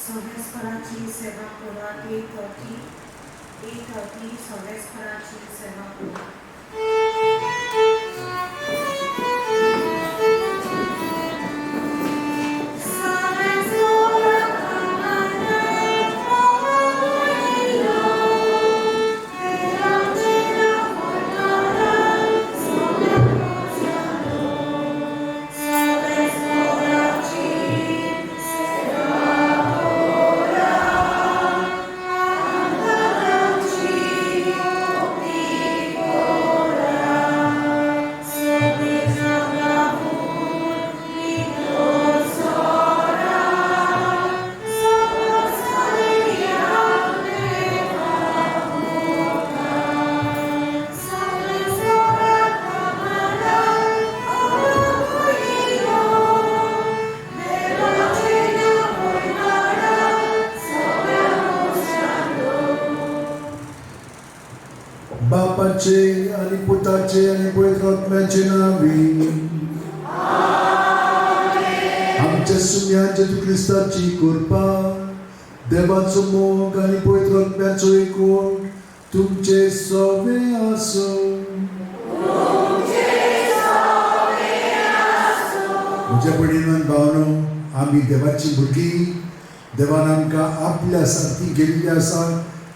सवेस्पराची सेवा करात. 8:30, 8:30, सवेस्पराची सेवा करात. बापाचे आणि पुताचे आणि पवित्र आत्म्याचे नावे. आमच्या सुम्या जेजू क्रिस्ताची कृपा, देवाचो मोग आणि पवित्र आत्म्याचो एकवट तुमचे सवे आसूं. म्हज्या भयणीन भावनो, आमी देवाची भुरगीं. देवान आमकां आपल्या सारकी केल्ली आसा.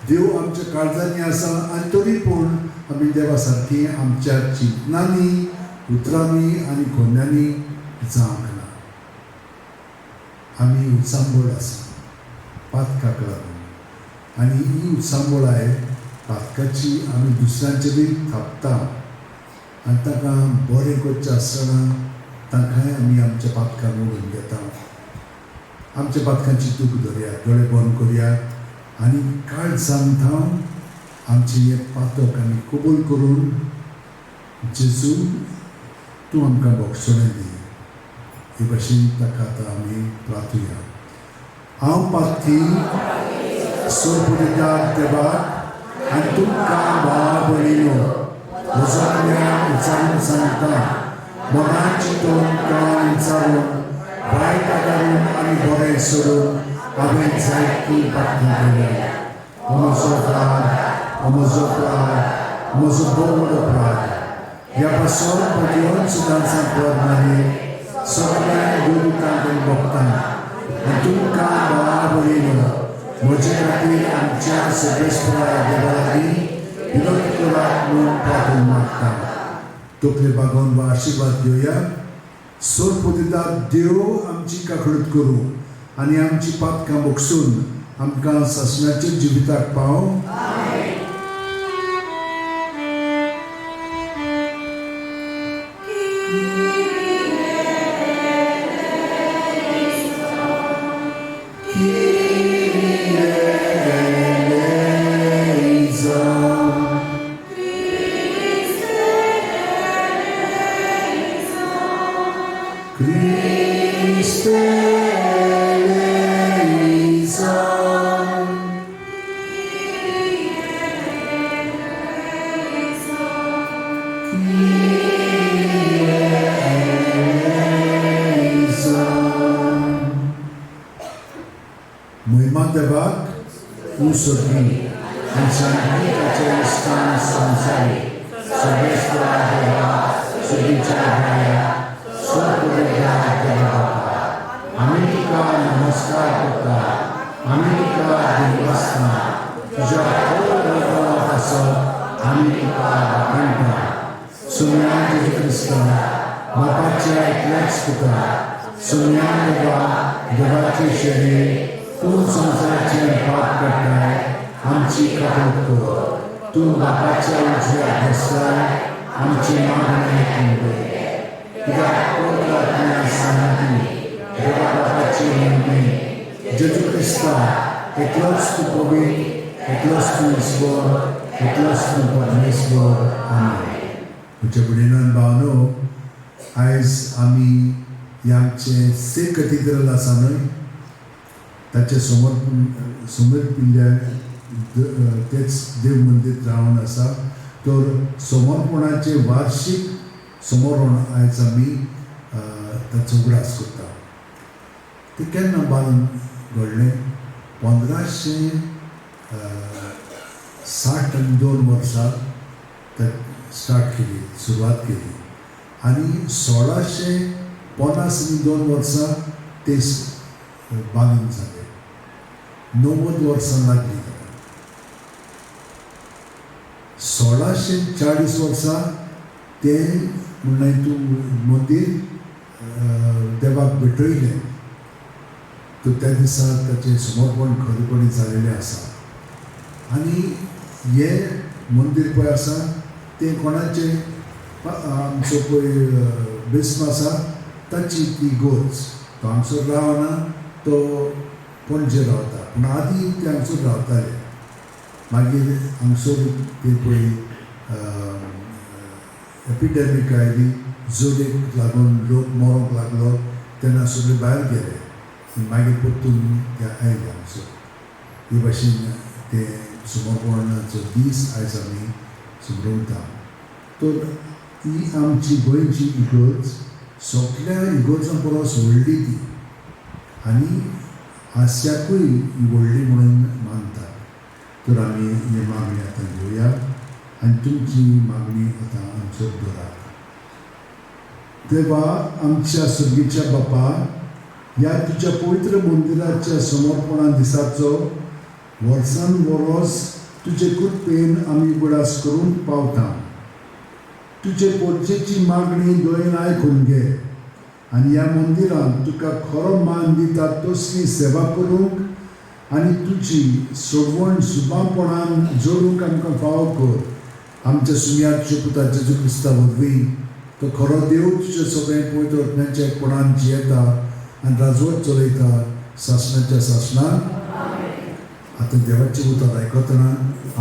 देव आमच्या काळजांनी आसा आनी तरी पूण आमी देवा सारकी आमच्या चिंतनांनी, उतरांनी आनी कोन्यांनी जावंक ना. आमी उचांबळ आसा पातकाक लागून आनी ही उचांबळाय पातकाची आमी दुसऱ्यांचे बी थापता आनी तांकां बरें करचें आसतना तांकांय आमी आमच्या पातकां मोडून घेता. आमच्या पातकांची दूख धरया, दोळे बंद करया आनी काळजान थावन आमचें हें पातक आमी कबूल करून, जेजू तूं आमकां भोगसणें दी हे भाशेन ताका आतां आमी प्रार्थुया. हांव पातकी सोरपुरीदार देवाक आनी तुमकां भाव भयणीनो म्हजो अन्याय विचारून सांगता. मनान चिंतून, तोंडान विचारून, वायट आदारून आनी बरें सोडून हांवें जायतीं पातकां केल्या. हो म्हजो अपराध, हो म्हजो अपराध, म्हजो भोव व्हड अपराध. ह्या पासून भगवंत सुदां सांगपद मागीर सगळ्यांक गुरुतांक आनी भक्तांक आनी तुमकां भाव भयणीनो म्हजे खातीर आमच्या सगळेश्वरा देवा लागीं विनोद करात म्हूण प्रार्थना मागता. तकले बागोवन वा आशिर्वाद घेवया. सोरपुदिता देव आमची काकळूत करूं आनी आमची पातकां भोगसून आमकां सासणाच्या जिविताक पाव. Christe eleison. Kyrie eleison. म्हयमा देवाक उसोदनी आनी शांती ताचे इश्टान संवसारी सगळेश्वरा देवा, सुगीच्या दया स्वपुरेच्या देवा बापा, आमी तुका नमस्कार करता, आमी तुका दिनवासता. तुज्या वैभवा पासत आमी तुका वाखाणटा. सुम्या जेजू क्रिस्ता, बापाच्या एकल्याच पुता, सुम्या देवा, देवाची शरीर, तूं संवसाराचें पाप काडटाय, आमची काकळूत कर. तूं बापाच्या उजव्याक बसलाय, आमची मागणें आयकून घे. तुज्या पवित्र आत्म्या सांगाती देवा बापाची म्हयने, जेजू क्रिस्ता, एकलोच तूं पवित्र, एकलोच तूं ईश्वर, एकलोच तूं परमेश्वर. आमेन. म्हज्या भयणीन भावनो, आयज आमी हें आमचें से कथिद्रल आसा न्हय, ताचे समोर समोर पिल्ल्या तेच देव मंदीर जावन आसा. तर समर्पणाचें वार्षीक समर्पण आयज आमी ताचो उगडास करता. तें केन्ना बांदून घडलें? 1562 वर्सां ते स्टार्ट केली, सुरवात केली आनी 1652 वर्सां ते बांदून जाले. 90 वर्सां लागली ताका. 1640 वर्सां तें म्हणल्यार तूं मंदीर देवाक भेटयलें. तर त्या दिसा ताचें समर्पण खरेपणी जालेलें आसा. आनी हें मंदीर पळय आसा तें कोणाचें, आमचो पळय बेस्म आसा ताची ती गोर्ज. तो हांगसर रावना, तो पणजे रावता, पूण आदी ते हांगसर रावताले. मागीर हांगसर ते पळय एपिडेमीक आयली, जोडीक लागून लोक मरोंक लागलो, तेन्ना सगळे भायर गेले. मागीर परतून ते आयले हांगसर. हे भाशेन ते समर्पणाचो दीस आयज आमी समरवता. तर ही आमची गोंयची इगर्ज सगळ्या इगर्जां परस व्हडली ती, आनी आस्याकूय ही व्हडली म्हणून मानतात. तर आमी ही मागणी आतां घेवया आनी तुमची मागणी आतां आमचो दवरात. देवा आमच्या सर्गीच्या बापा, ह्या तुज्या पवित्र मंदिराच्या समर्पणा दिसाचो वर्सान वरोस तुजे कृपेन आमी उगडास करूंक पावता. तुजे पोरचेची मागणी दोयेन आयकून घे आनी ह्या मंदिरांत तुका खरो मान दिता तसली सेवा करूंक आनी तुजी सोडवण सुबापणान जोडूंक आमकां फावो कर. आमच्या सुम्याच्या पुता जेजू क्रिस्ता वरवीं, तो खरो देव तुज्या सगळें पवित्र आत्म्याच्या एकपणान जियेता आनी राजवट चलयता सासणाच्या सासणाक. आतां देवाचें उतर आयकतना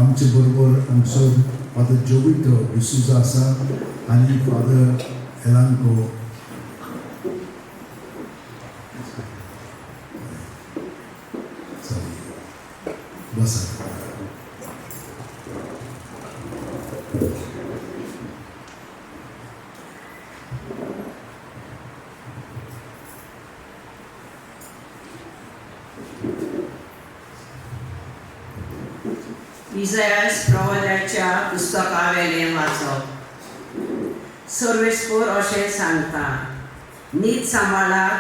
आमचे बरोबर आमचो फादर जोवितो डिसूजा आसा आनी फादर एलांको. बसा. इजायास प्रवाद्याच्या पुस्तकावेलें वाचप. सर्वेस्पोर अशें सांगता, नीत सांबाळात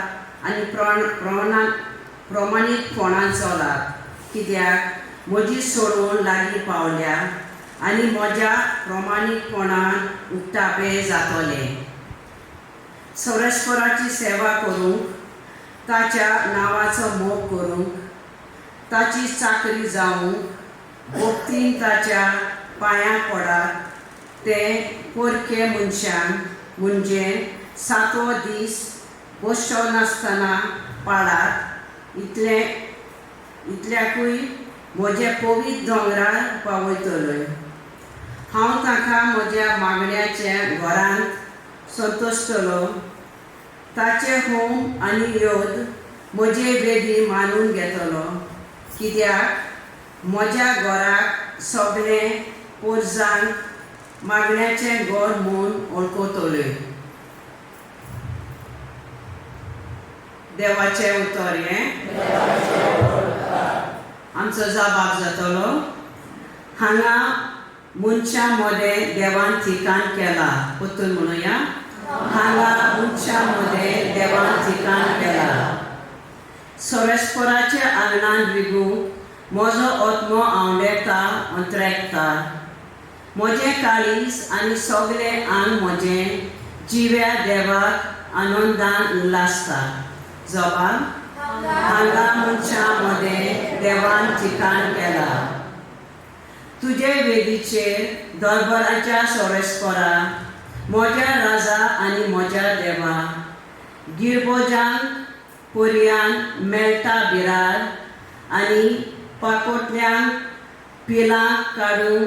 आनी प्रमाणीकपणान चलात, कित्याक म्हजी सोडवण लागीं पावल्या आनी म्हज्या प्रमाणीकपणान उक्तापे जातले. सर्वेस्पोराची सेवा करूंक, ताच्या नांवाचो मोग करूंक, ताची चाकरी जावंक, भक्तीन ताच्या पांयां पडात. ते परके मनशान म्हणजे सातवो दीस बसचो नासतना पाळात, इतल्याकूय म्हजे पवित्र दोंगरार पावयतलोय. हांव ताका म्हज्या मागण्याच्या घरांत संतोशतलो. ताचें होम आनी योद म्हजे वेदी मानून घेतलो, कित्याक म्हज्या घराक सगळें पोरजांक मागण्याचें घर म्हूण वळखतल्यो. देवाचें उतर हें आमचो जबाब जातलो. हांगा मनशां मदें देवान ठिकाण केला. परतून म्हणुया, हांगा मनशां मदें देवान ठिकाण केला. सर्वेस्पोराच्या आंगणान रिगूंक म्हजो आत्मो आंवडेता अंतरेकता. म्हजें काळीज आनी सगळें आंग म्हजें जिव्या देवाक आनंदान उल्हासता. जबाब, हांगा मनशां मदें देवान ठिकाण केला. तुजे वेदीचेर दरबाराच्या सर्वेस्पोरा, म्हज्या राजा आनी म्हज्या देवा, गिरबोजांक पर्यान मेळटा बिरार आनी पाकोटल्यांक पिलां काडूंक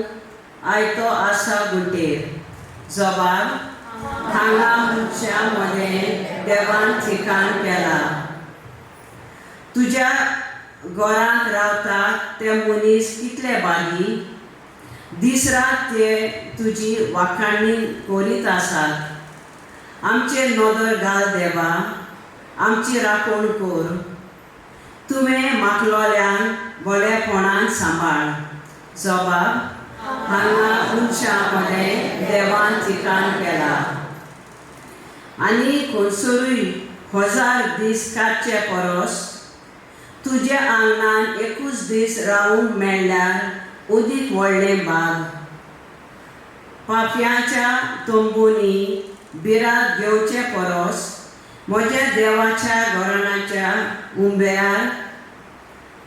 आयतो आसा गुंटेर. जबाब, हांगा मनशां मदें देवान ठिकाण केला. तुज्या घरांत रावता ते मनीस कितले बागी, दीस रात ते तुजी वाखाणी करीत आसात. आमचेर नदर घाल देवा, आमची राखण कर. तुवें मागलोल्यांक सांबाळ. जबाब, हांगा मनशां मदें देवान ठिकाण केला आनी खंयसरूय 1000 दीस काडचे परस तुज्या आंगणान एकूच दीस रावूंक मेळ्ळ्यार अदीक व्हडलें भाग. पापयांच्या तंबूंनी बिरात घेवचे परस म्हज्या देवाच्या घराण्याच्या उंब्यार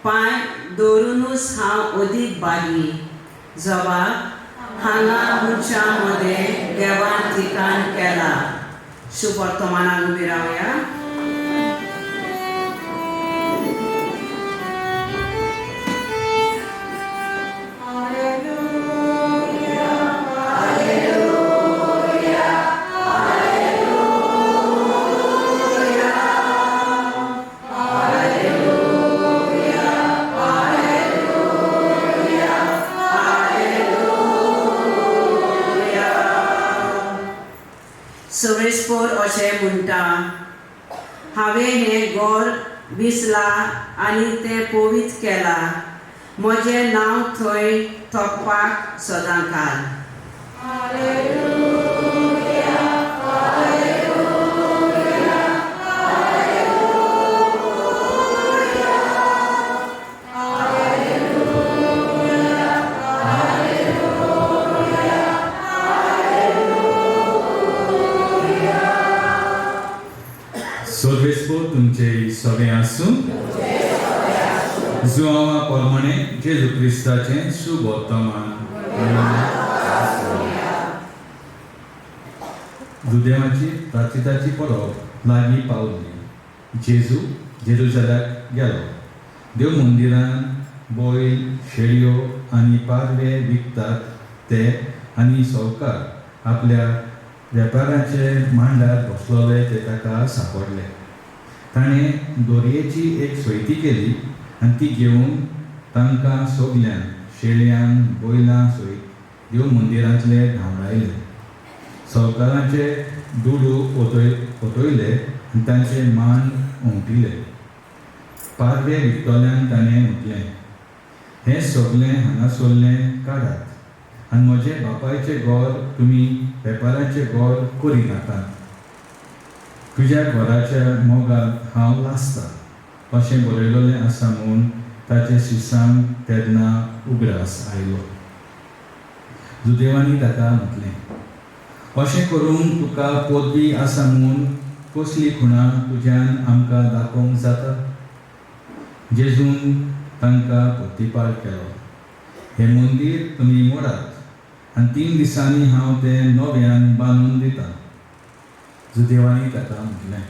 पांय दवरुनूच हांव अदीक भागी. जबाब, हांगा मनशां मदें देवान ठिकाण केला. शुभवर्तमानाक उबी रावया. सवेस्पोर अशें म्हणटा, हांवें हें घर विसलां आनी तें पवित्र केलां, म्हजें नांव थंय थोपपाक सदांकाळ. सर्वेस्पोर तुमचे सगळे आसूं. जुआंवा प्रमाणे जेजू क्रिस्ताचें शुभ वर्तमान. जुदेवाची प्राचिताची परब लागीं पावली. जेजू जेरुजाल्याक गेलो. देव मंदिरान बैल, शेळयो आनी पारवे विकतात ते आनी सावकार आपल्या वेपाराचे मांडार बसलोले ते ताका सांपडले. ताणें दोरयेची एक सोयती केली आनी ती घेवन तांकां सगल्यांक शेळयान बैलां सयत देव मंदिरांतले धांवडायले. सावकारांचे दुडू ओतयले आनी तांचे मान उमटिले. पारवे विकतल्यांक ताणें म्हटलें, हें सगलें हांगासरलें काडात आनी म्हजें बापायचें घर तुमी वेपाराचें घर करिनाकात. तुज्या घराच्या मोगाक हांव लासता अशें बरयलेलें आसा म्हूण ताचे शिसांक तेन्ना उगडास आयलो. जुदेवांनी ताका म्हटलें, अशें करूंक तुका पदवी आसा म्हूण कसली खुणां तुज्यान आमकां दाखोवंक जाता? जेजून तांकां प्रतिपाळ केलो, हें मंदीर तुमी मोडात आनी 3 दिसांनी हांव तें नव्यान बांदून दितां. जुदेवांनी ताका म्हटलें,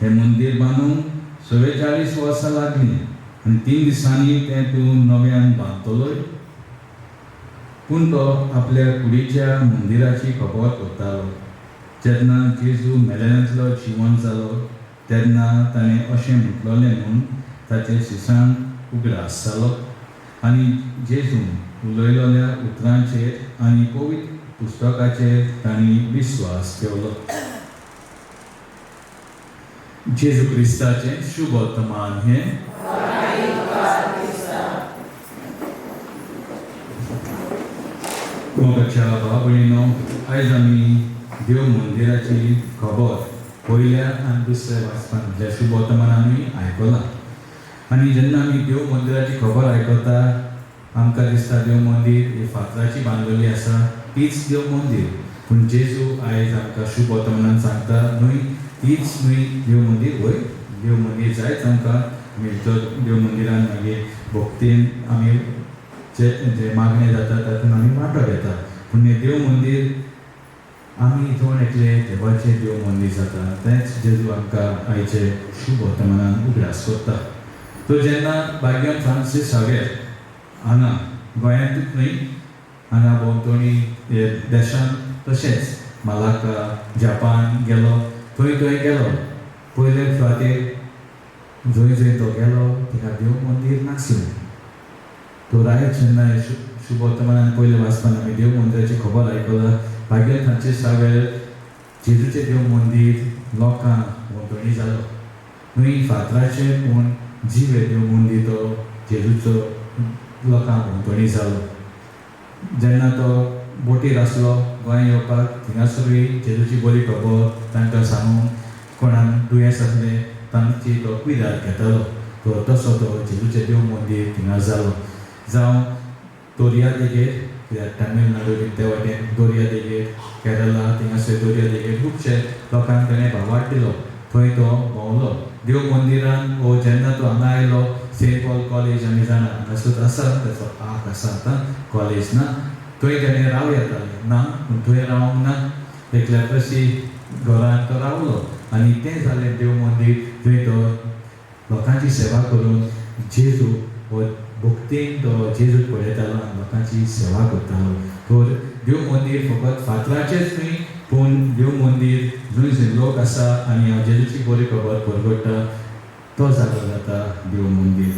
हें मंदीर बांदूंक 44 वर्सां लागलीं आनी 3 दिसांनी तें तूं नव्यान बांदतलोय? पूण तो आपल्या कुडीच्या मंदिराची खबर करतालो. जेन्ना जेजू मेलेल्यांतलो जिवन जालो तेन्ना ताणें अशें म्हटलेलें म्हूण ताचे शिसांक उगडास जालो आनी जेजून उलयलेल्या उतरांचेर आनी पवित्र पुस्तकाचेर तांणी विस्वास ठेवलो. जेजू क्रिस्ताचें शुभ वर्तमान हें. मोगाच्या भाव भयणीनो, आयज आमी देव मंदिराची खबर पयल्या आनी दुसऱ्या वाचपान म्हणजे शुभ वर्तमान आमी आयकलां. आनी जेन्ना आमी देव मंदिराची खबर आयकता आमकां दिसता देव मंदीर ही फातराची बांदलेली आसा तीच देव मंदीर. पूण जेजू आयज आमकां शुभ वर्तमानान सांगता न्हय तीच न्हय देव मंदीर, वय देव मंदीर जायच आमकां. आमी भितर देव मंदिरान मागीर भक्तीन आमी जे जे मागणें जाता तातूंत आमी वांटो घेता. पूण हें देव मंदीर आमी जण एकले देवाचें देव मंदीर जाता तेंच जेजू आमकां आयचे शुभ वर्तमानान उगडास करता. तो जेन्ना बाग्यान फ्रांसीस सावेर हांगा गोंयांतूच न्हय हांगा भोंवतणी देशांत तशेंच मलाका जपान गेलो, थंय थंय गेलो. पयले सुवातेर जंय जंय तो गेलो थिंगा देव मंदीर नासलें. तो रायत जेन्ना शुभ वर्तमानान पयले वाचपान आमी देव मंदिराची खबर आयकला, बागेल फ्रांसीस सावेर जेजूचें देव मंदीर लोकांक भोंवतणी जालो न्हय फातराचें पूण जिवे देव मंदीर तो जेजूचो लोकां भोंवतणी जालो. जेन्ना तो बोटीर आसलो गोंय येवपाक, थिंगासरूय जेजूची बरी खबर तांकां सांगूंक, कोणाक दुयेंस आसलें तांची तो कुयदाद घेतालो. तो तसो तो जेजूचें देव मंदीर थिंगा जालो. जावं दर्या देगेर, कित्याक तामिळनाडू बीन ते वाटेन दर्या देगेर, केरला थिंगासर दर्या देगेर खुबशे लोकांक तेणें भावार्थ दिलो, थंय तो भोंवलो. देव मंदिरान वो जेन्ना तो हांगा आयलो, सेंट पॉल कॉलेज आमी जाणा हांगासर आसा, ताचो आक आसा आतां कॉलेज ना, थंय तेणें राव येतालें ना, पूण थंय रावंक ना, एक लेप्रसी घरान तो रावलो. आनी तें जालें देव मंदीर, थंय तो लोकांची सेवा करून जेजू हो भक्तीन तो जेजू पळयतालो आनी लोकांची सेवा करतालो. तर देव मंदीर फकत फातराचेंच न्हय, पूण देव मंदीर जंय जंय लोक आसा आनी हांव जेजूची बरी खबर परगट्टा तो जागो जाता देव मंदीर.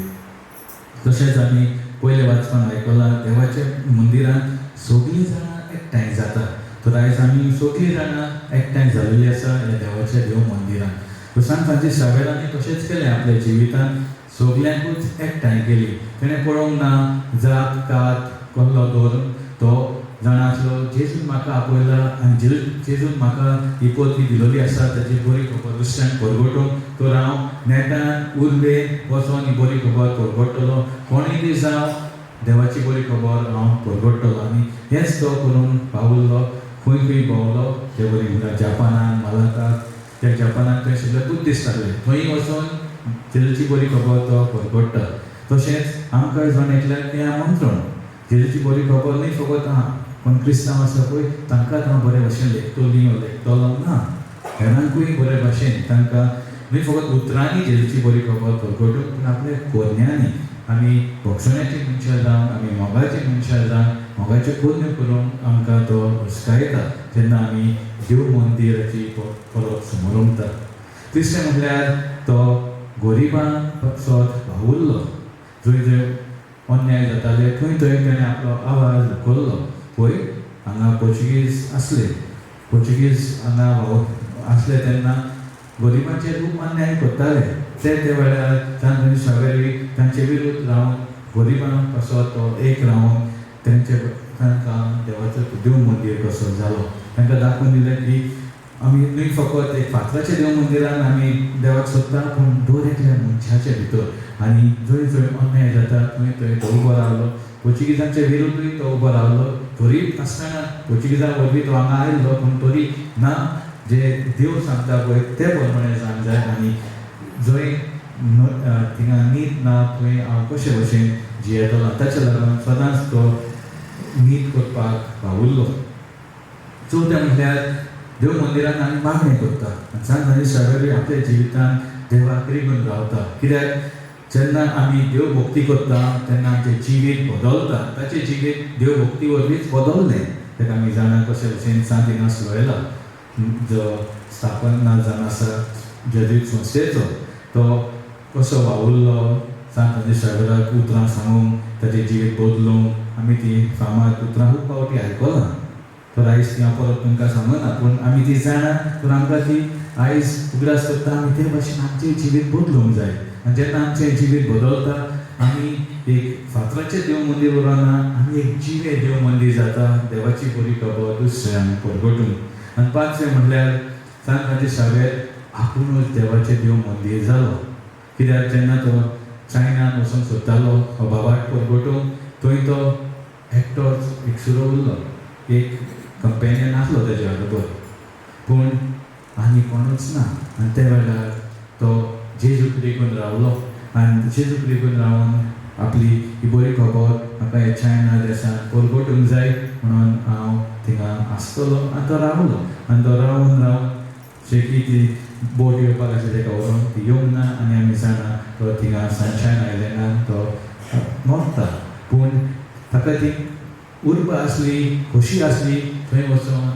तशेंच आमी पयलें वाचपान आयकलां, देवाच्या मंदिरांत सगळीं जाणां एकठांय जाता. तर आयज आमी सगळीं जाणां एकठांय जाल्लेली आसा ह्या देवाच्या देव मंदिरांत. सांत फ्रांसीस शावेरांनी तशेंच केलें, आपल्या जिवितांत सगल्यांकूच एकठांय केली. तेणें पळोवंक ना जात कात कसलो धर्म, तो जाणा आसलो जेजून म्हाका आपयला आनी जेजून म्हाका ही पदवी दिलोली आसा, ताची बरी खबर दुसऱ्यांक परगटूंक, तर हांव नेटान उर्बेन वचोन ही बरी खबर परगट्टलो, कोणूय बी जावं देवाची बरी खबर हांव परगट्टलो. आनी हेंच तो करून पावुल्लो, खंय खंय भोंवलो, ते बरी म्हळ्यार जपानान, मलाकाक, त्या जपानाक थंय सगळे बुद्धिस्ट आसले, थंय वचोन जेजूची बरी खबर तो परगट्टा. तशेंच आमकां जण एकल्याक हें आमंत्रण, जेजूची बरी खबर न्हय फकत आं कोण क्रिस्तांव आसा पळय तांकांच हांव बरे भाशेन लेखतली लेखतलो ना, हेरांकूय बरे भाशेन तांकां न्हय फकत उतरांनी जेजूची बरी खबर परगटूंक, पूण आपल्या कोरण्यांनी आमी भोगसण्याची मनशां जावन, आमी मोगाची मनशां जावन, मोगाच्यो कोरण्यो करूंक आमकां तो हुस्कायता जेन्ना आमी देव मंदिराची परब समरमता. तिसरें म्हटल्यार तो गरिबांक पासत वावुरलो, जंय जंय अन्याय जाताले थंय थंय तेणें आपलो आवाज उखल्लो. पळय हांगा पोर्चुगीज आसले, पोर्चुगीज हांगा आसले तेन्ना गरिबांचेर खूब अन्याय करताले. ते ते वेळार सांत फ्रांसीस शावेरूय तांचे विरुद्ध रावन गरिबांक पासत तो एक रावन तेंचे तांकां देवाचो देव मंदीर कसो जालो तांकां दाखोवन दिलें की आमी न्हय फकत एक फातराच्या देव मंदिरान आमी देवाक सोदता, पूण दर एकल्या मनशाचे भितर. आनी जंय जंय अन्याय जाता थंय थंय तो उबो रावलो, पोर्चुगीजांचे विरुद्धूय तो उबो रावलो. तरी आसतना पोर्चुगीजां वरवीं तो हांगा आयिल्लो, पूण तरी ना जे देव सांगता पळय ते प्रमाणे जावंक जाय. आनी जंय थिंगा नीत ना थंय हांव कशे भशेन जियेतलो, ताच्या लागून सदांच तो नीत करपाक वावुरलो. चवथें म्हटल्यार देव मंदिरान आमी मागणें करता आनी सांत फ्रांसीस शावेरूय आपल्या जिवितान देवाक रिगून रावता. कित्याक जेन्ना आमी देव भक्ती करता तेन्ना आमचें जिवीत बदलता. ताचें जिवीत देव भक्ती वरवींच बदललें. ताका आमी जाणा कशे भशेन सांत इनास लोयला जो स्थापना जावन आसा जेजूइत संस्थेचो, तो कसो वावुरलो सांत फ्रांसीस शावेराक उतरां सांगूंक, ताचें जिवीत बदलूंक. आमी ती फामाद उतरां खूब फावटी आयकलां, तर आयज ती हांव परत तुमकां सांगना, पूण आमी ती जाणा. पूण आमकां ती आयज उगडास करता, आमी ते भाशेन आमचें जिवीत बदलूंक जाय. आनी जेन्ना आमचें जिवीत बदलता, आमी एक फातराचें देव मंदीर उरना, आमी एक जिवें देव मंदीर जाता, देवाची बरी खबर दुसऱ्यांक परगटून. आनी पांचवें म्हटल्यार सांत फ्रांसीस शावेर आपुणूच देवाचें देव मंदीर जालो. कित्याक जेन्ना तो चायनान वचूंक सोदतालो हो बाबाक परगटूंक, थंय तो एकटोच एकसुरो उरलो, एक कंपेनियन आसलो तेज्या बरोबर, पूण आनी कोणूच ना. आनी त्या वेळार तो जेजूक रिगून रावलो आनी जेजूक रिगून रावन आपली ही बरी खबर म्हाका ह्या चायना देशांत परगटूंक जाय म्हणून हांव थिंगा आसतलो. आनी तो रावलो. आनी तो रावन रावन शेकी ती बोट येवपाक आसली तेका व्हरोन, ती येवंक ना. आनी आमी जाणा तो थिंगा सनशायन आयलँडान तो मरता, पूण ताका ती उर्बा आसली, खोशी आसली थंय वचोन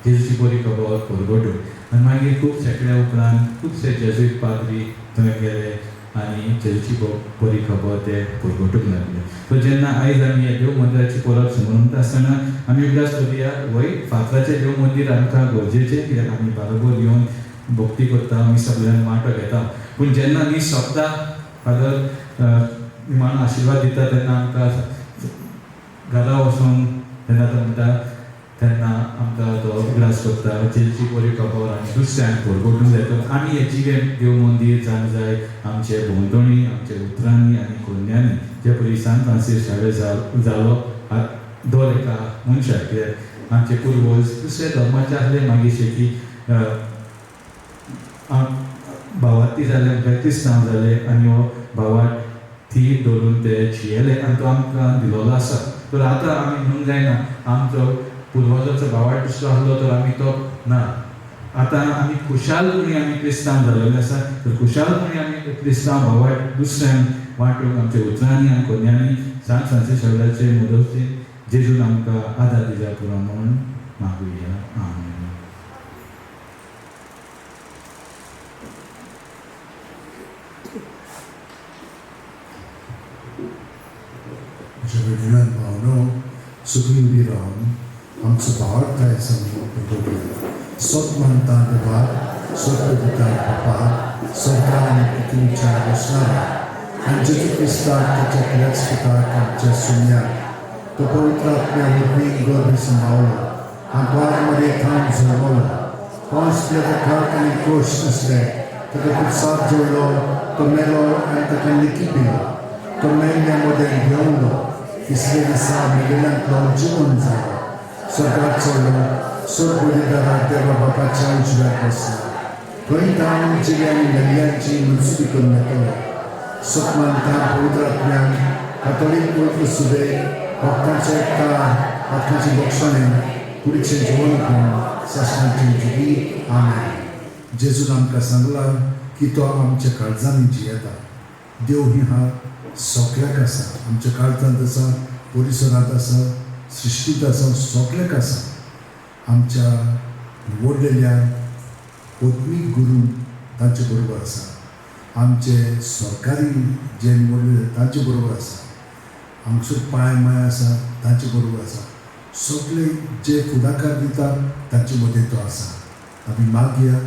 जेजूची बरी खबर परगटूंक. आनी मागीर खूब शेंकड्या उपरांत खुबशे जेजुईत पाद्री थंय गेले आनी जेजूची बरी खबर ते परगटूंक लागले. सो जेन्ना आयज आमी ह्या देव मंदिराची परब समरमता आसतना आमी उगडास करुया, वय फातराचें देव मंदीर आमकां गरजेचें, कित्याक आमी बारोबर येवन भक्ती करता, आमी सगळ्यांक वांटो घेता. पूण जेन्ना मीस सोंपता, फादर निमाणो आशिर्वाद दिता तेन्ना आमकां घरा वचून तेन्ना तो म्हणटा तेन्ना आमकां तो उगडास करता जेची बरी खबर आनी दुसऱ्यांक परगटूंक जाय. तर आमी हे जिवे देव मंदीर जावंक जाय आमचे भोंवतणी, आमच्या उतरांनी आनी कोन्यांनी, जे परी सांत फ्रांसीस शावे जालो दर एका मनशाक. कित्याक आमचे पुर्वज दुसऱ्या धर्माचे आसले, मागीर शेकी भावार्थी जाले, म्हणजे क्रिस्तांव जाले आनी हो भावार्थ थीर दवरून ते जियेले आनी तो आमकां दिलोलो आसा. तर आतां आमी म्हणूंक जायना आमचो पुर्वजाचो भावार्थ दुसरो आसलो तर आमी तो ना. आतां आमी खुशालपणी आमी क्रिस्तांव जाल्ले आसा, तर खुशालपणी आमी क्रिस्तांव भावार्थ दुसऱ्यांक वांटूंक आमच्या उतरांनी आनी कोन्यांनी सांत फ्रांसीस शावेराचे मदतीन जेजून आमकां आदार दिल्या पुरो म्हणून मागुया. आमेन. म्हज्या भयणीन भावनो, सगळीं उबी रावन आमचो भावार्थ आयज आमी परगटुया. सत मानता देवाक, सत दिता बापाक, सरकार आनी पृथ्वीच्या रचणाराक, आनी जेजू क्रिस्ताक ताच्या एकल्याच पुताक आमच्या सुन्याक, तो पवित्र आत्म्या वरवीं गर्भ सांबाळलो, आंकवार मरे थावन जल्मलो, पांच पिलाच्या आनी कोश नासले, ताका खुरसार जोडलो, तो मेलो आनी ताका लेखी पिलो, तो मेल्ल्या मदें घेवलो, तिसरे दिसा मेलेल्यांतलो जिवन जालो, स्वर्गात चडलो, स्वर्गदाराक देवा बापाच्या उजव्याक बसला, थंय तावन जिवे आनी मेल्ल्यांची मनसुबी करून येतलो. सत मानता पवित्र आत्म्यान, कातोलीक पवित्र सुबे, भक्तांचे एकठार, आत्म्याची बक्षणें, कुडीचें जेवण करून सासणाची जिवी. आमेन. जेजून आमकां सांगलां की तो आमच्या काळजांनी जियेता. देव ही हा सगळ्याक आसा, आमच्या काळजांत आसा, परिसरांत आसा, सृश्टींत आसा, सगळ्याक आसा. आमच्या निवडलेल्या आत्मीक गुरू तांचे बरोबर आसा, आमचे सरकारी जे निवडलेले तांचे बरोबर आसा, हांगसर पांय माय आसा तांचे बरोबर आसा, सगळे जे फुडाकार दिता तांचे मदें तो आसा. आमी मागया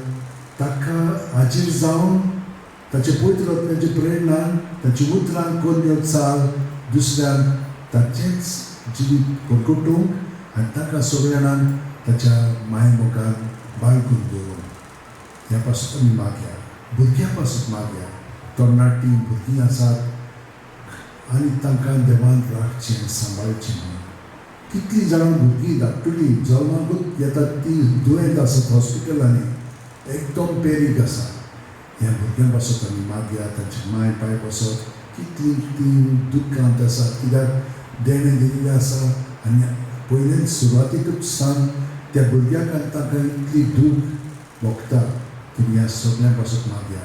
ताका हाजीर जावन ताचे पवित्र आत्म्याचे प्रेरणान ताची उतरां कोन्यो चाल दुसऱ्यान ताचेंच जिवीत परगटूंक आनी ताका सगळ्या जाणांक ताच्या माय मुखार बाळगून दवरूंक. ह्या पासून आमी मागया, भुरग्यां पासून मागया. तरणाटीं भुरगीं आसात आनी तांकां देवान राखचें, सांबाळचें म्हणून. कितलीं जाणां भुरगीं धाकटुलीं जल्माकूच येतात ती दुयेंत आसात, हॉस्पिटलांनी एकदम पेरीक आसा. ह्या भुरग्यां पासत आमी मागया, तांचे माय पांय पासत कितलीं तीं दुख्खांत आसात, कित्याक देणें दिल्लें आसा आनी पयलेच सुरवातीकूच सावन त्या भुरग्याक आनी तांकां इतली दूख भोगता. तुमी ह्या सगळ्यां पासत मागया,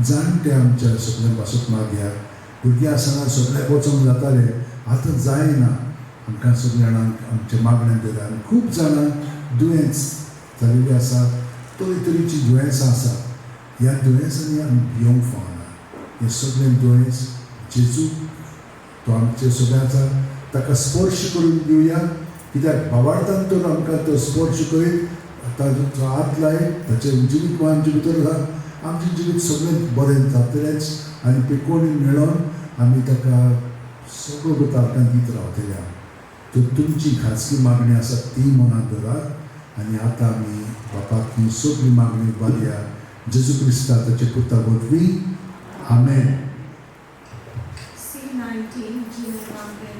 जाणटे आमच्या सगळ्यां पासत मागया. भुरगीं आसतना सगळ्याक वचोंक जातालें, आतां जायना. आमकां सगळ्या जाणांक आमच्या मागण्यांत धरा. आनी खूब जाणां दुयेंस जाल्लीं आसा, तरेतरेचीं दुयेंसां आसा. ह्या दुयेंसांनी आमी भियोंक फावना. हें सगळें दुयेंस जेजू तो आमचे सगळ्यांचा ताका स्पर्श करून दिवया, कित्याक भावार्थान तर आमकां तो स्पर्श करीत ताजो हात लायत ताचें जिवीत आमचे भितर आसा, आमचें जिवीत सगळें बरें जातलेंच आनी पेकोणी मेळोन आमी ताका सगळो तारखां दीत रावतले. तर तुमची खाजगी मागणी आसा ती मनांत धरात आनी आतां आमी बापाक ही सगळी मागणी बारया जेजू क्रिस्ता ताचे पुता वरवीं. आमेन. C19, Gina Bamben.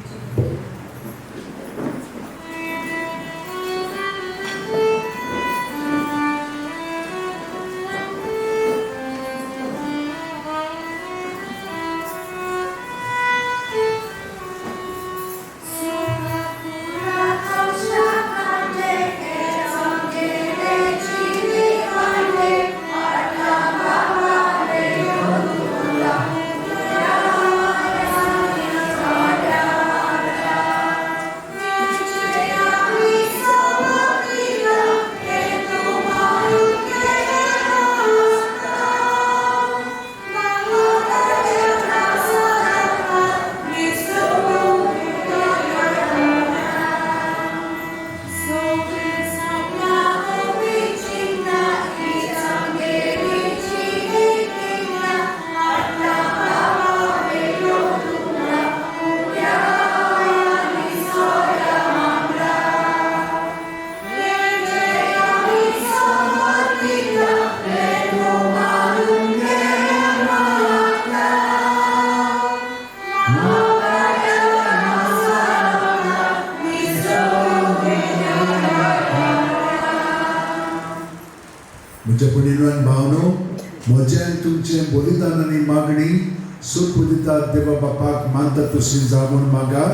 म्हज्या भयणीनो भावनो, म्हजें आनी तुमचें बलिदान आनी मागणी सुखबुदितात देवा बापाक मानता तशी जावं म्हूण मागात.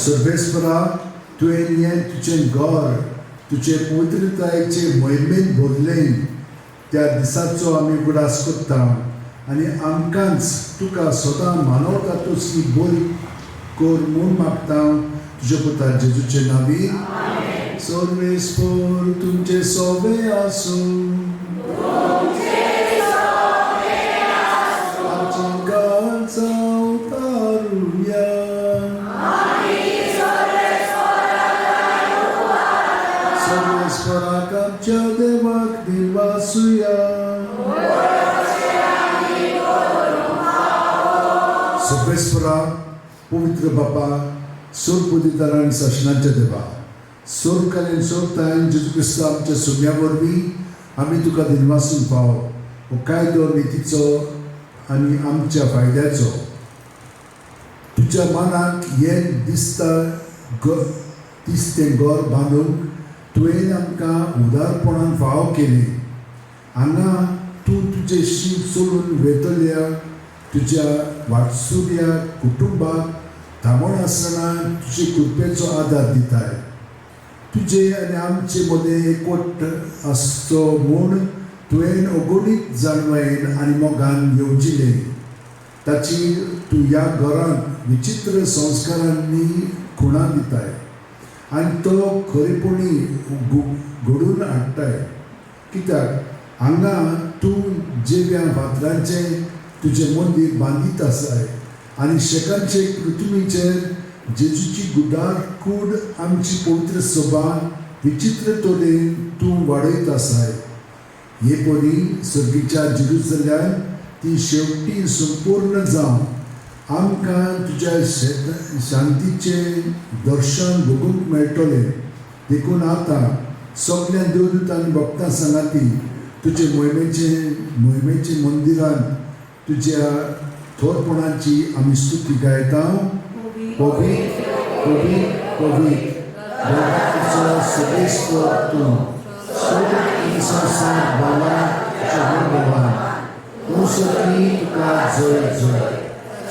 सर्वेस्परा, तुवें हें तुजें घर तुजे पवित्रतायेचे मोहिमेन भरलें त्या दिसाचो आमी उगडास करता आनी आमकांच तुका सदां मानवता तसली बरी कर म्हूण मागता तुज्या पुता जेजूचे नांवी. सर्वेस्पर तुमचे सोबे आसूं. आमची गांचा उतारुया. सर्वेस्पराक आमच्या देवाक दिनवासुया. सर्वेस्परा, पवित्र बापा, सोरपुदितार आनी सासणाच्या देवा, सोरकालीन सोरतायन जेजू क्रिस्तांव आमच्या सुम्या वरवीं आमी तुका दिनवासून पाव हो कायदो नितीचो आनी आमच्या फायद्याचो. तुज्या मनाक हें दिसता दिसतें घर बांदूंक तुवें आमकां उदारपणान फावो केलें. हांगा तूं तुजें शीत सोडून वेतल्या तुज्या वाटसुऱ्या कुटुंबाक थांबोन आसतना तुजे कृपेचो आदार दिताय. तुजे आनी आमचे मदें एकवट आसचो म्हूण तुवें अगणीत जाणवायेन आनी मोगान येवजिलें. ताची तूं ह्या घरांत विचित्र संस्कारांनी खुणा दिताय आनी तो खरेपणी घडून हाडटाय. कित्याक हांगा तूं जेव्या फातरांचें तुजें मंदीर बांदीत आसाय आनी शेकांचे पृथ्वीचेर जेजूची गुडार कूड आमची पवित्र सभा विचित्र तरेन तूं वाडयत आसाय. हे परी सर्गीच्या जेरुजल्यान ती शेवटी संपूर्ण जावन आमकां तुज्या शांतीचें दर्शन भोगूंक मेळटलें. देखून आतां सगल्या देवदूत आनी भक्तां सांगाती तुजे मोहिमेचे मंदिरांत तुज्या थोरपणाची आमी स्तुती गायता. पवित्र पवित्र पवित्र देवाचो सर्वेस्पर तूं, स्वर्ग आनी संवसार भरला तुज्या वैभवान. तूं सगळी तुका जय जय.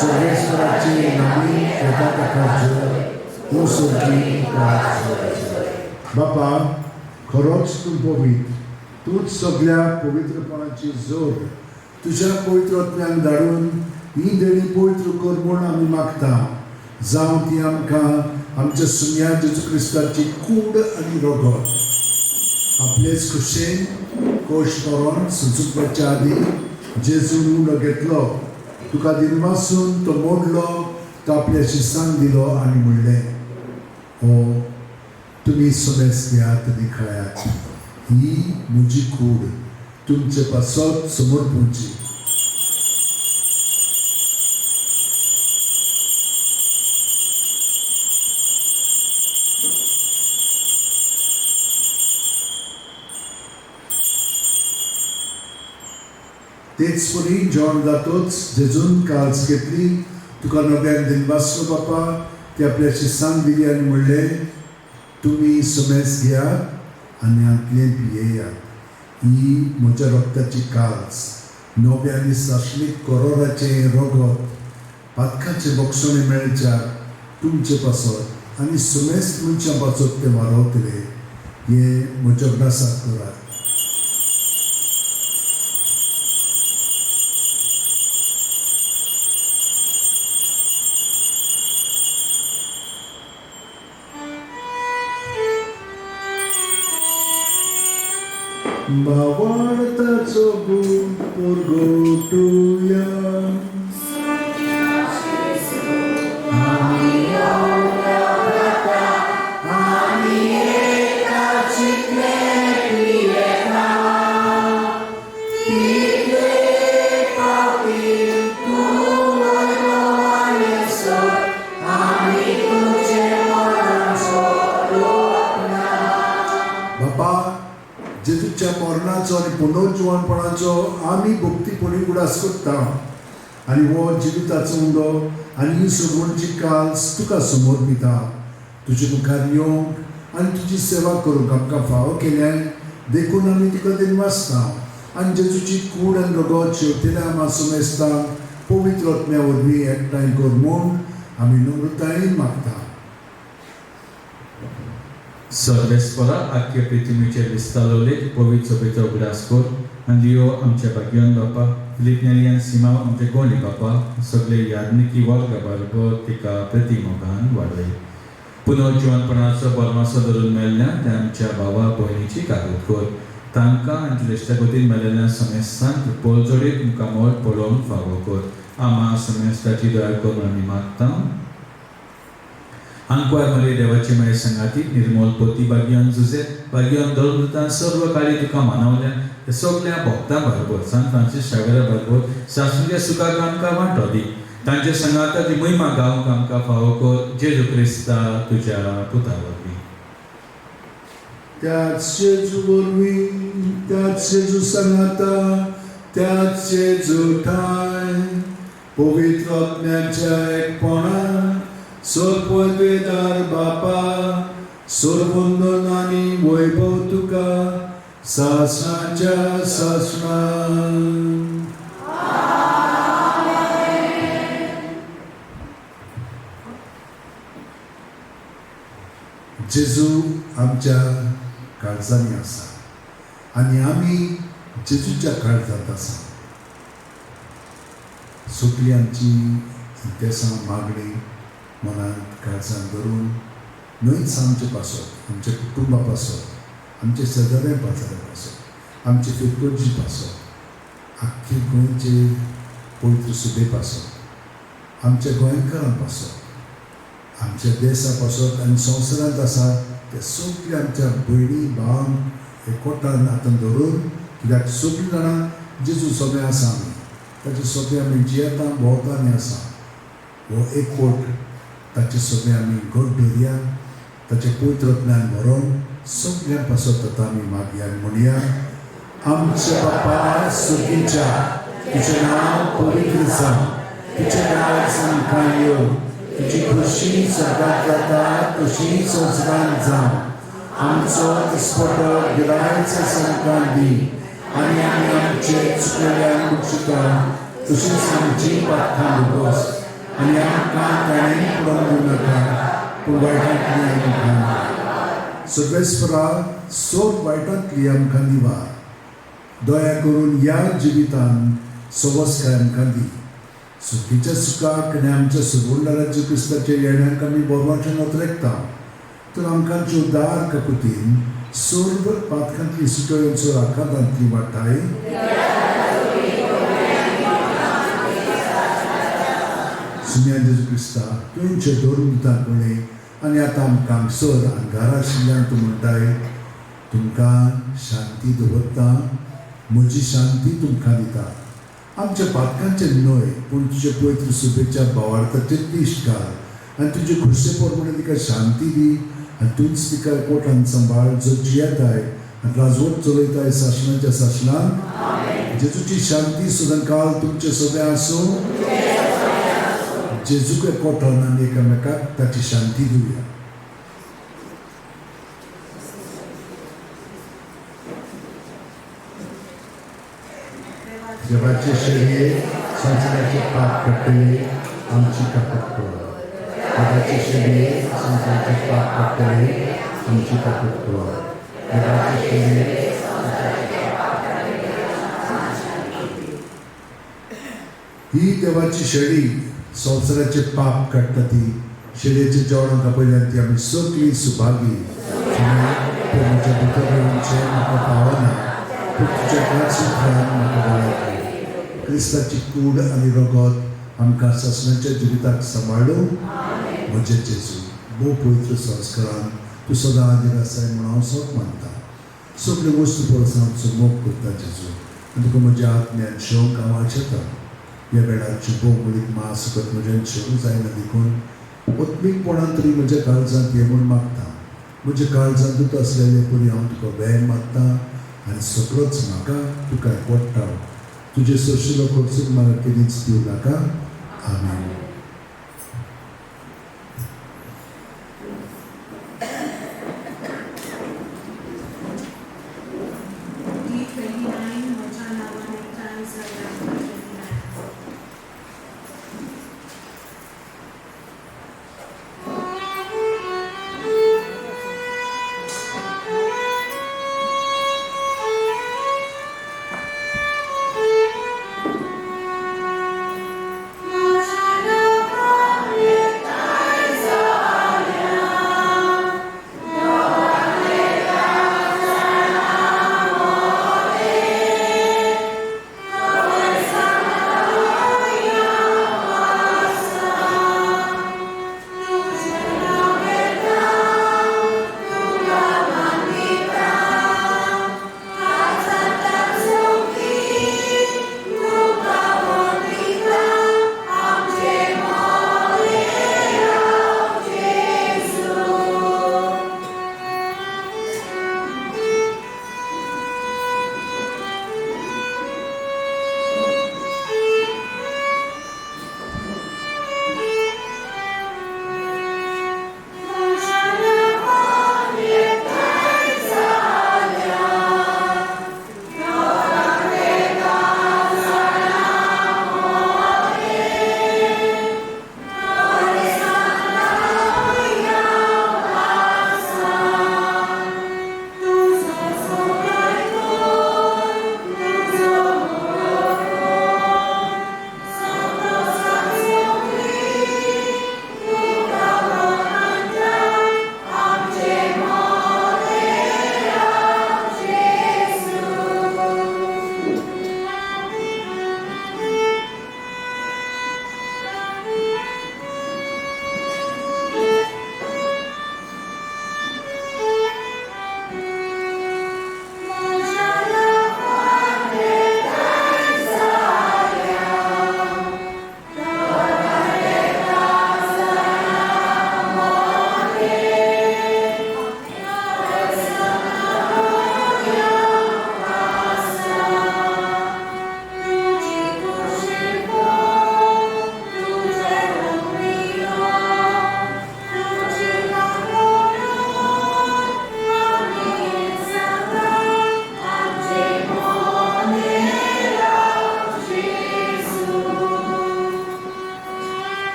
सर्वेस्पराचे नांवी येता ताका जय. तूं सगळी तुका जय जय. बापा, खरोच तूं पवित्र, तूंच सगळ्या पवित्रपणाची जोड. तुज्या पवित्र आत्म्याक धाडून ही देणी पवित्र कर म्हूण आमी मागता. जावं ती आमकां आमच्या सुम्या जेजू क्रिस्ताची कूड आनी रगत. आपलेच खुशेन कोश मरोन सुचुपाच्या आदी जेजून उंडो घेतलो, तुका दिनवासून तो मोडलो, तो आपल्या शिसांक दिलो आनी म्हणलें, हो तुमी समेस घेयात आनी खायात, ही म्हजी कूड तुमचे पासत समर्पूची. तेच परी जेवण जातोच जेजून काल्स घेतली, तुका नव्यान दिनवासलो बापा, ती आपल्या शिसांक दिली आनी म्हणलें, तुमी समेस घेयात आनी हांतलें पियेयात, ही म्हज्या रक्ताची काल्स, नव्या आनी सासणीक करोराचें रगत पातकाचें बक्षणें मेळच्या तुमचे पासत आनी समेस्त मनशां पासत तें वारवतलें. हें म्हज्या उगडासाक करात. भावार्थाचो गूण परगटुया. जेजूच्या मरणाचो आनी पुनर्जिवणपणाचो आमी भक्तीपणी उगडास करता आनी हो जिविताचो उंडो आनी ही सगळची काल्स तुका समर्पिता. तुजे मुखार येवंक आनी तुजी सेवा करूंक आमकां फावो केल्यान देखून आमी तुका दिनवासता. आनी जेजूची कूड आनी रगत शेवटिल्या आमा समेस्तांक पवित्र आत्म्या वरवीं एकठांय कर म्हूण आमी नम्रतायेन मागता. सर्वेस्परा आख्खे पृथ्वीचेर विस्तारवले पवित्र सभेचो उगडास कर आनी लियो आमच्या भाग्यवान बापा फिलीप नेरी आनी सिमांव आमचे गोंडी बापा सगळे याज्ञिकी वर्गा बरोबर तिका प्रतिमोगान वाडय. पुनर्जिवनपणाचो बरमासो धरून मेल्ल्या त्या आमच्या भावा भयणीची कागद कर. तांकां आनी तुज्या इश्टागतीन मेळिल्ल्या समेस्तांक पोलजोडीत मुखामळ पळोवंक फावो कर. आमा समेस्ताची दया कर म्हूण आमी मागता. आंकवार मरे देवाची माये संगाती निर्मोल पोती भाग्यान जुजे भाग्यान धर्मदूतान सर्व कार्य तुका मानवल्या ते सगल्या भक्तां बरोबर सान फ्रांसीस शावेरा बरोबर सासुच्या सुखाक आमकां वांटो दी. तांचे संगाताची महिमा गावंक आमकां फावो कर जेजू क्रिस्ता तुज्या पुता वरवीं. त्याच जेजू वरवीं, त्याच जेजू सांगाता, त्याच जेजू ठाय पवित्र आत्म्याच्या एकपणान सर्ववेदार बापा सर्वंदन आनी वैभव तुका सासणाच्या सासणान. जेजू आमच्या काळजांनी आसा आनी आमी जेजूच्या काळजांत आसा. सगळी आमची देसां मागणी मनांत काळजांत धरून न्हयच आमचे पासत, आमच्या कुटुंबा पासत, आमचे शेजाऱ्या पाजाऱ्या पासत, आमचे फिरगर्जी पासत, आख्खे गोंयचे पवित्र सुबे पासत, आमच्या गोंयकारां पासत, आमच्या देसा पासत आनी संवसारांत आसा ते सगळे आमच्या भयणी भावांक एकवटान हातान धरून, कित्याक सगळीं जाणां जेजू सगळें आसा, आमी ताचे सगळें आमी जियेता भोंवता आनी आसा. हो एकवट ताचे सगळें आमी घट धरया, ताचें पवित्र ज्ञान भरोवन सगळ्यां पासत आतां आमी मागया आनी म्हणया. आमच्या बापा सुगीच्या तुजें नांव पवित्र जावं, तुजें राज आमकां येवं, तुजी खोशी सर्गांत जाता तशी संवसारांत जावं. आमचो दिसपटो गिरायच आमकां दी आनी आमी आमचे चुकलेल्यान बक्षिता तशीच आमची पातकां भोगोस आनी आमकां ताणें पडोवन दिवं नाका पूण वायटांतली आमकां. सर्वेस्परा सोब वायटांतली आमकां निवार. दया करून ह्या जिवितान सवस्काय आमकां दी. सुखीच्या सुखाक आनी आमच्या सुगुंडाराच्या क्रिस्ताच्या येण्याक आमी बोरवाचें नोतरेकता तर आमकां उद्धार काकुतीन सर्व पातकांतली सुटोळ्यांचो आकांतांतली वाटाय. सुन्या जेजू क्रिस्ता तुमचे धरून कोणी आनी आतां आमकां हांगसर आनी घरा आशिल्ल्यान तूं म्हणटाय तुमकां शांती दवरता, म्हजी शांती तुमकां दिता. आमच्या पातकांचें न्हय पूण तुजे पवित्र सुबेच्या भावार्थाचें दिश्ट घाल आनी तुजे खुर्से प्रमाणे तिका शांती दी आनी तूंच तिका कोटान सांबाळ जो जियेताय आनी राजवट चलयताय सासणाच्या सासणाक. जेजूची शांती सदांकाल तुमचें सगळें आसूं. जेजूक कोटान आनी एकामेकाक ताची शांती दिवया. देवाचे शरीर संवसाराचे पाप काडटले आमची काकूट कर. देवाचे शरीर संवसाराचे पाप काडटले आमची काकूट कर. देवाचे शरीर ही देवाची शेळी संवसाराचे पाप काडटा ती शेळयेच्या जेवणाक आपयल्यान ती आमी सगळीं सुभागी. म्हज्या भितर येवचें म्हाका पावना पूण तुज्या काळजांतल्यान म्हाका बळाय. क्रिस्ताची कूड आनी रगत आमकां सासणाच्या जिविताक सांबाळूं. म्हजें जेजू भोव पवित्र संस्कारान तूं सदां हाजीर आसाय म्हूण हांव सत मानता. सगल्यो वस्तू परस हांव तुजो मोग करता जेजू आनी तुका म्हज्या आत्म्यान शेवंक हांव आशेता. ह्या वेळार भोव मुळीक मास सकत म्हज्यान शेवंक जायना देखून आत्मीकपणान तरी म्हज्या काळजांत ये म्हूण मागता. म्हज्या काळजांतूच आसलेले परी हांव तुका वेळ मागता आनी सगळोच म्हाका तुका एकवटता. तुजे सोशिलो खर्चून म्हाका केदींच दिवं नाका. आमेन. D29, म्हज्या नांवान एकठांय जाया, D29. Thank you.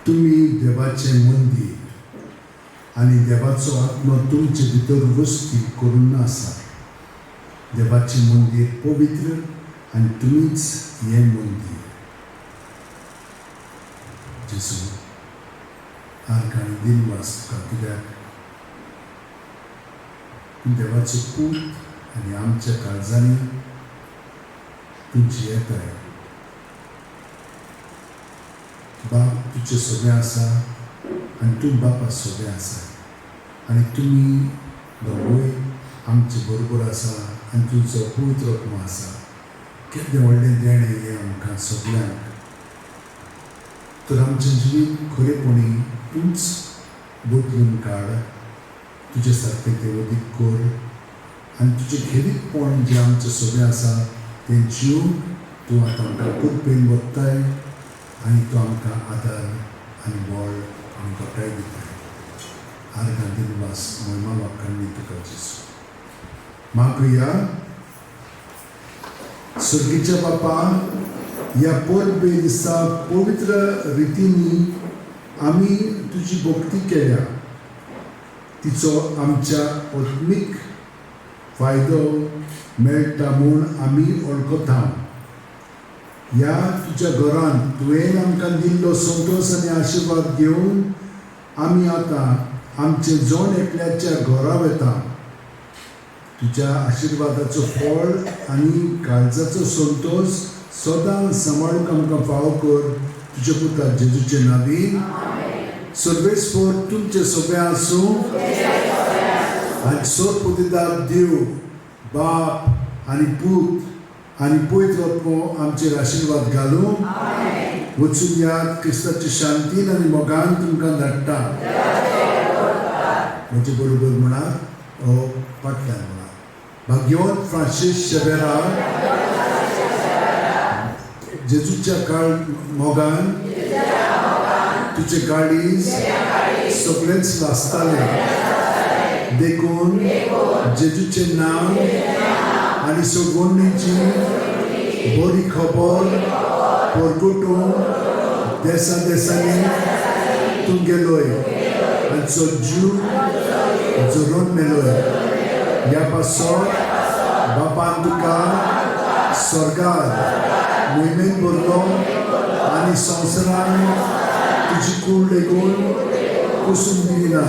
तुमी देवाचें मंदीर आनी देवाचो आत्मो तुमचे भितर वस्ती करून आसा. देवाचें मंदीर पवित्र आनी तुमीच हें मंदीर. जेजू, आर्गां आनी दिनवास तुका, कित्याक तूं देवाचो पूत आनी आमच्या काळजांनी तुजी येताय. बाप तुजे सोबें आसा आनी तूं बापा सोबें आसा आनी तुमी दोगूय आमचे बरोबर आसा आनी तुजो पवित्र आत्मो आसा. केदें व्हडलें देणें हें आमकां सगल्यांक. तर आमचें जिवीत खरेपणी तूंच बदलून काड, तुजे सारकें तें वदीक कर आनी तुजें खेरीतपण जें आमचें सोबें आसा तें जिवंक तूं आतां आमकां कृपेन वत्ताय आनी तूं आमकां आदार आनी बळ आनी घटाय दिताय. आर्गां, दिनवास, मोहिमा, वाखाणणी तुका जेजू. मागुया. सर्गीच्या बापा, ह्या परबे दिसा पवित्र रितींनी आमी तुजी भक्ती केल्या. तिचो आमच्या आत्मीक फायदो मेळटा म्हूण आमी वळखता. ह्या तुज्या घरांत तुवें आमकां दिल्लो संतोश आनी आशिर्वाद घेवन आमी आतां आमचे जण एकल्याच्या घरा वता. तुज्या आशिर्वादाचो फळ आनी काळजाचो संतोश सदां सांबाळूंक आमकां फावो कर, तुज्या पुता जेजूचे नांवीन. सर्वेस्पर तुमचे सोबे आसूं आनी सोर देव बाप आनी पूत आनी पवित्र आत्मो आमचेर आशिर्वाद घालूं. वचून याद, क्रिस्ताची शांतीन आनी मोगान तुमकां धाडटा. म्हजे बरोबर म्हणात ओ फाटल्यान म्हणात. भाग्यवंत फ्रांसीस शेबेरा, जेजूच्या काळ मोगान तुजे काळीज सगळेंच लासतालें, देखून जेजूचें नांव आनी सोडवणीची बरी खबर परगटून देसा देसांनी तूं गेलोय आनी जीव जरोवन मेलोय. ह्या पासत बापान तुका स्वर्गार मोहिमेन भरलो आनी संवसारान तुजी कूड लेगून कुसून दिली ना.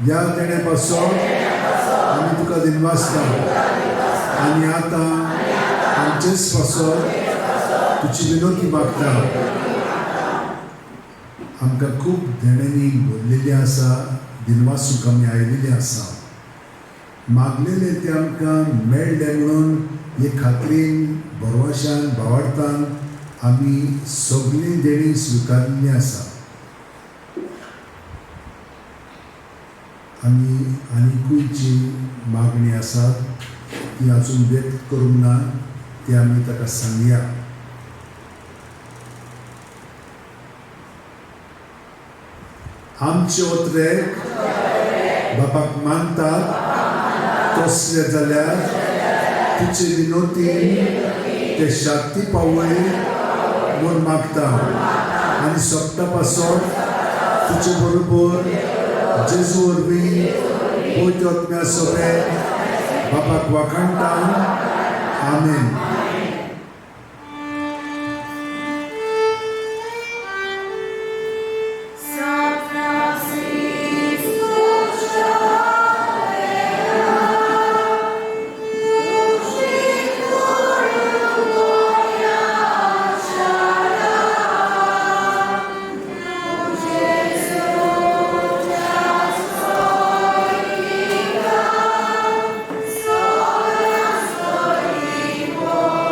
ह्या देण्या पासत आमी तुका दिनवासता आनी आतां आमचेच पासत तुजी विनवती मागता. आमकां खूब देण्यांनी भरलेली आसा, दिनवासूंक आमी आयिल्ली आसा. मागलेले ते आमकां मेळ्ळे म्हणून हे खात्रीन, भरवशान, भावार्थान आमी सगळीं देणीं स्विकारिल्लीं आसा. आमी आनिकूय जी मागणी आसा ती अजून व्यक्त करूंक ना, ती आमी ताका सांगया. आमचे ओत्रेक बापाक मानतात तसले जाल्यार तुजे विनोतीन ते शांती पावय म्हूण मागता आनी सोपटा पासत तुजे बरोबर जेजू वरवीं पवित्र आत्म्या सोबे बापाक वाखाणटा. आमेन. Oh.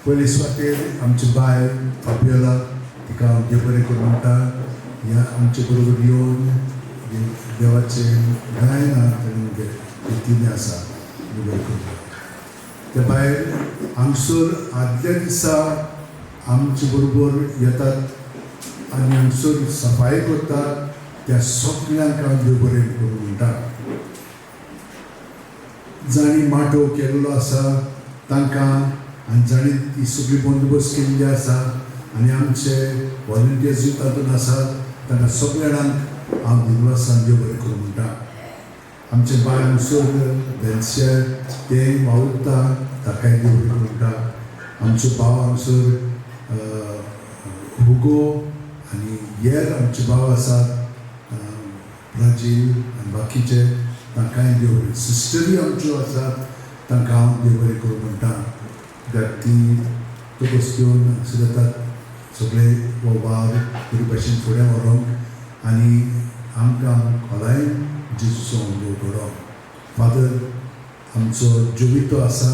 पयले सुवातेर आमची बायल फाबियोला, तिका हांव देव बरें करूं म्हणटा. ह्या आमचे बरोबर येवन देवाचें गायन ताणें घेतिल्लें आसा, देव बरें करूं. त्या भायर हांगसर आदल्या दिसा आमचे बरोबर येतात आनी हांगसर सफाई करतात त्या सगल्यांक हांव देव बरें करूं म्हणटा. जांणी माटोव केल्लो आसा तांकां आनी जांणी ती सगळी बंदोबस्त केल्ली आसा आनी आमचे वॉलंटियर्सूय तातूंत आसात तांकां सगळ्या जाणांक हांव दिनवासान देव बरें करूं म्हणटा. आमचे बायल हांगसर बेन्सिया तें वावुरता, ताकाय देव बरें करूं म्हणटा. आमचो भाव हांगसर हुगो आनी हेर आमचे भाव आसात ब्राजील आनी बाकीचे, तांकांय देव बरें. सिस्टरी आमच्यो आसात तांकां हांव देव बरें करूं म्हणटा, कित्याक ती तकस घेवन हांगसर येतात सगळे हो वावर बरे भाशेन फुडें व्हरोंक आनी आमकां खोलायेन जेजूचो अनुभव घडोवंक. फादर आमचो ज्योवितो आसा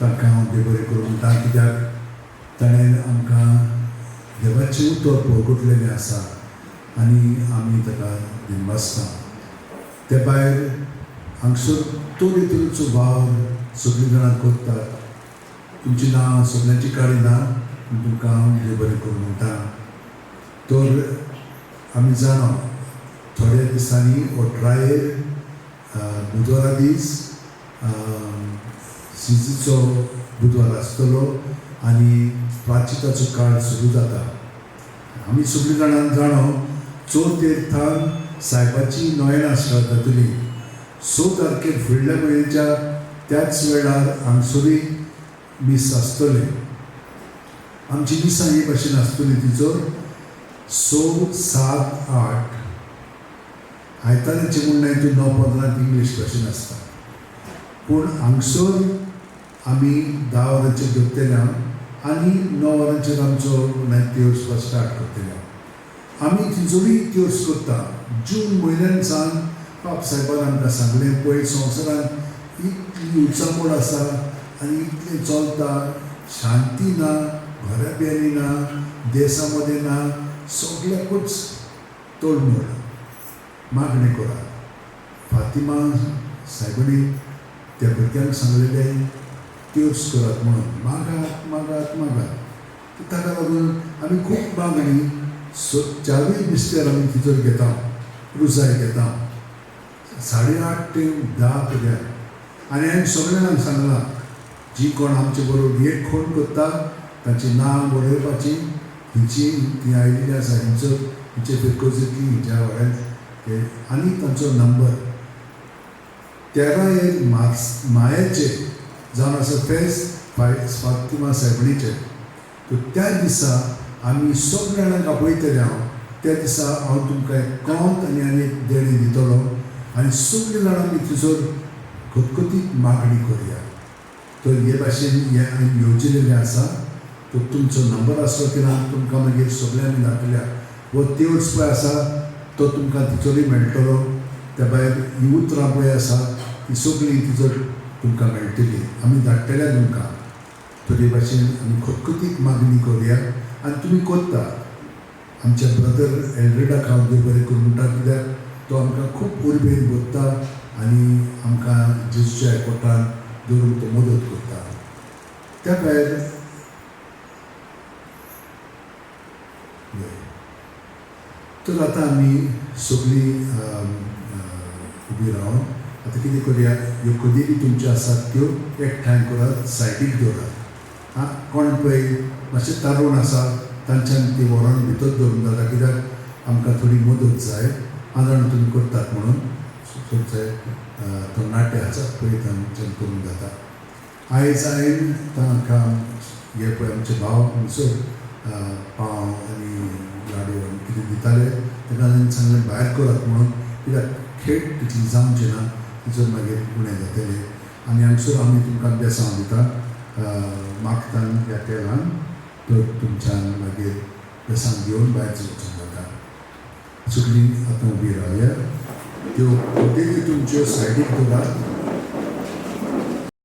तांकां हांव देव बरें करूं म्हणटा, कित्याक ताणें आमकां देवाचें उतर परगटलेलें आसा आनी आमी ताका दिनवासता. ते भायर हांगसर तरे तरेचो वावर सगळीं जाणां करतात. तुमचीं नांवां सगळ्यांची काडिना, पूण तुमकां हांव देव बरें करूं म्हणटा. तर आमी जाणा थोड्या दिसांनी 18 बुधवारा दीस सिजीचो बुधवार आसतलो आनी प्राचिताचो काळ सुरू जाता. आमी सगळीं जाणां जाणो चवथेर थान सायबाची नोयेनां स्टार्ट जातली. 6 तारखेर फुडल्या म्हयन्याच्या त्याच वेळार हांगसरूय मीस आसतलें. आमची मिसां ही भाशेन आसतली तिचो 6, 7, 8 आयताराचें म्हूण न्हय तूं 9:15 इंग्लीश भाशेन आसता, पूण हांगसर आमी 10 वरांचेर दवरतले आनी 9 वरांचेर आमचो नायट त्योर्स स्टार्ट करतले. आमी तिजोरी त्योर्स करता. जून म्हयन्यान सावन पाप सायबान आमकां सांगलें, पळय संवसारांत इतली उचांबळ आसा आनी इतलें चलता, शांती ना, घराब्यांनी ना, देसा मदें ना, सगल्याकूच तोडमोड. मागणें करात. फातिमा सायबणी त्या भुरग्यांक सांगलेलें त्योर्स करात म्हणून, मागात मागात मागात. ताका लागून आमी खूब मागणी 4 मिस्तेर आमी तितूर घेता, रुजाय घेता, 8:30 ते 10 पर्यंत. आनी हांवें सगळ्या जाणांक सांगलां, जी कोण आमचे बरोबर एक कोण करता तांची नांव बरोवपाची, हिंची ती आयिल्ली आसा, हिंचो हिंचे फिरकोजींतली हिंच्या वाड्यान ते आनी तांचो नंबर 13 मार्च मायाचे जावन आसा फेस्त फातिमा सायबणीचें. तर त्या दिसा आमी सगळ्या जाणांक आपयतले हांव. त्या दिसा हांव तुमकां एक कोंत आनी आनी एक देणें दितलो आनी सगळीं जाणां आमी थंयसर खतखतीत मागणी करुया. तर हे भाशेन हें हांवें येवजिलेलें आसा. तर तुमचो नंबर आसलो की ना तुमकां मागीर सगळ्यांनी आमी दाखयल्या. हो तेवस पळय आसा तो तुमकां तिचोरूय मेळटलो. त्या भायर ही उतरां पळय आसा ती सगळीं तिचोर तुमकां मेळटली, आमी धाडटले तुमकां. तर हे भाशेन आमी खतखतीत मागणी करुया आनी तुमी करता. आमच्या ब्रदर एल्ड्रेडाक हांव देव बरें करूं म्हणटा, कित्याक तो आमकां खूब उर्बेन भरता आनी आमकां जेजूच्या एकवटान दवरूंक तो मदत करता. त्या भायर तर आतां आमी सगळीं उबी रावन आतां कितें करुया, ह्यो कदेली तुमच्यो आसात त्यो एकठांय करात, सायडीक दवरात. आं, कोण पळय मातशें तारूण आसा तांच्यान ती व्हरोन भितर दवरूंक जाता, कित्याक आमकां थोडी मदत जाय. आदारण तुमी करतात म्हणून चडशे तरणाटे आसात पळय तांच्यान करूंक जाता. आयज हांवें तांकां हे पळय आमचे भाव हांगसर पाव आनी लाडू आनी कितें दिताले ताका हांवें सांगलें भायर करात म्हणून, कित्याक खेळ तितली जावचें ना, तिचो मागीर उणें जातलें. आनी हांगसर आमी तुमकां बेसांव दिता मागतान ह्या तेलान, तर तुमच्यान मागीर बेसांव घेवन भायर वचूंक जाता. सगळीं आतां उबी रावया, त्यो कदेली तुमच्यो सायडीक दवरात.